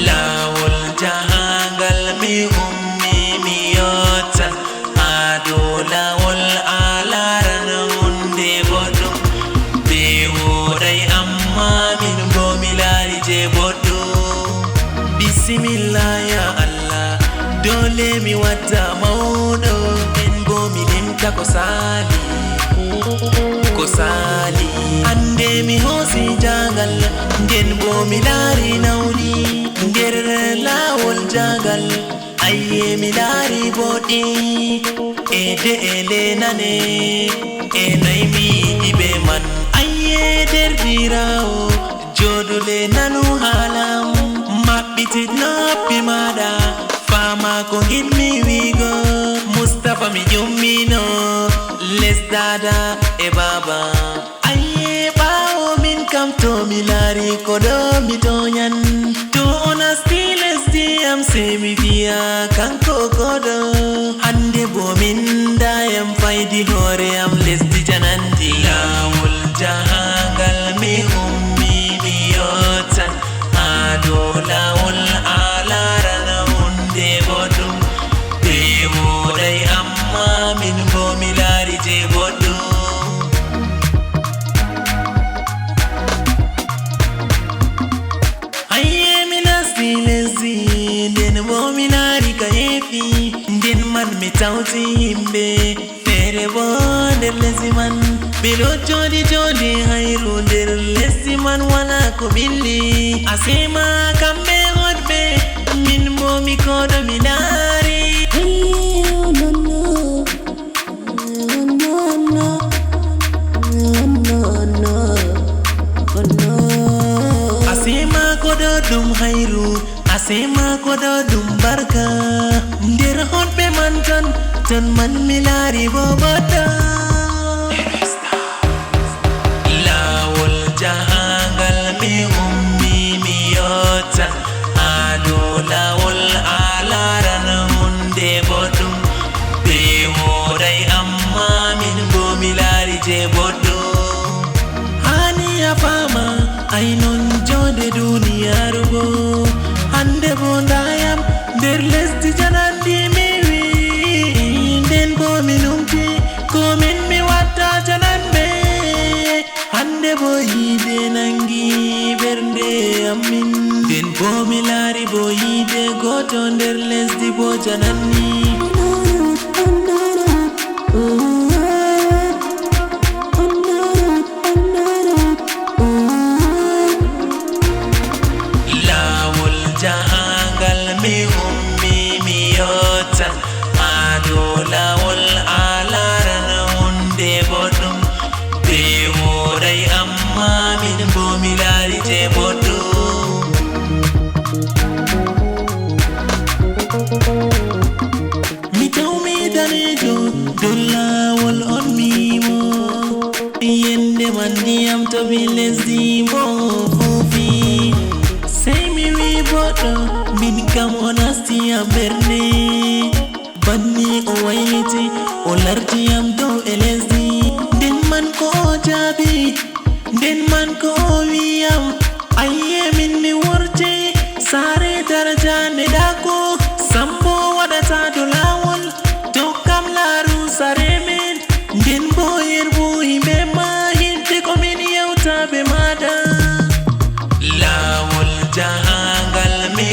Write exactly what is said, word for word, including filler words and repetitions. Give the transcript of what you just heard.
Laawol jahangal mi ummi mi yottan, haa dow laawol a laaran huunde boɗɗum. Ɓe wooɗay, ammaa min boo mi laari jey boɗɗum. Bisimilla, ya Allah, doole mi watta mawɗo. Min boo mi limta ko saali, ko saali. Hannde mi hoosi jahangal, nden boo mi laari nawɗi. Nder laawol jahangal, ayye, mi laari booɗi e de'ele nane e nayi mi yiɗi bee man. Ayye, deerɗiraawo, jooɗu le, nanu haala am, maɓɓitit noppi maaɗa, faama ko ngiɗmi wi'go. Mustafa mi ƴummino les daada e baaba. Ayye, ɓaawo min kam, to mi laari koɗo mi toonyan. To o nasti lesdi am, sey mi vi'a kanko koɗo. Hannde boo min ndayam faydi hoore am lesdi jananndi. Laawol jahangal mi ummi mi yottan, haa dow laawol a laaran huunde boɗɗum. Ɓe wooɗay, ammaa min boo mi laari jey boɗɗum. Ayye, mi nasti lesdi, nden boo mi laari kayeefi. Nden man mi tawti yimɓe feere boo nder lesdi man. Ɓe ɗo jooɗi jooɗi hayru nder lesdi man, walaa ko ɓilli. Asee ma kamɓe hoɗɓe, min boo mi koɗo mi laari. Ayye, oh, no, no. Asee ma koɗo ɗum hayru, asee ma koɗo ɗum barka. Nder honɓe man ton, ton man mi laari boo goɗɗo. Laawol jahangal mi ummi mi yottan, haa dow laawol a laaran huunde boɗɗum. Ɓe wooɗay, ammaa min boo mi laari jey boɗɗum. Haani a faama, ay non joonde duniyaaru boo. Hannde boo ndayam nder lesdi jananndi mi wi'i, nden boo mi numti, ko min mi watta jananɓe. Hannde boo yiide nangi ɓernde am min. Nden boo mi laari boo yiide gooto nder lesdi boo jananni. Laawol jahangal mi ummi mi yottan, haa dow laawol a laaran huunde boɗɗum. Ɓe wooɗay, ammaa min boo mi laari jey boɗɗum. Mi tawmi daneejo dow laawol on mi mo. Yende man ndiyam toɓi lesdi mo fuufi. Sey mi wi boɗɗo, min kam o nasti am ɓernde. Banni o wayliti, o larti am dow e lesdi. Nden man ko o jaabi? Nden man ko o wi'i am? Ayye, min mi worti saare daraja neɗɗaaku. Sambo waɗata dow laawol, tokkam laaru saare men. Nden boo yerɓu yimɓe ma, hidde ko min yewta bee maaɗa. Laawol jahangal mi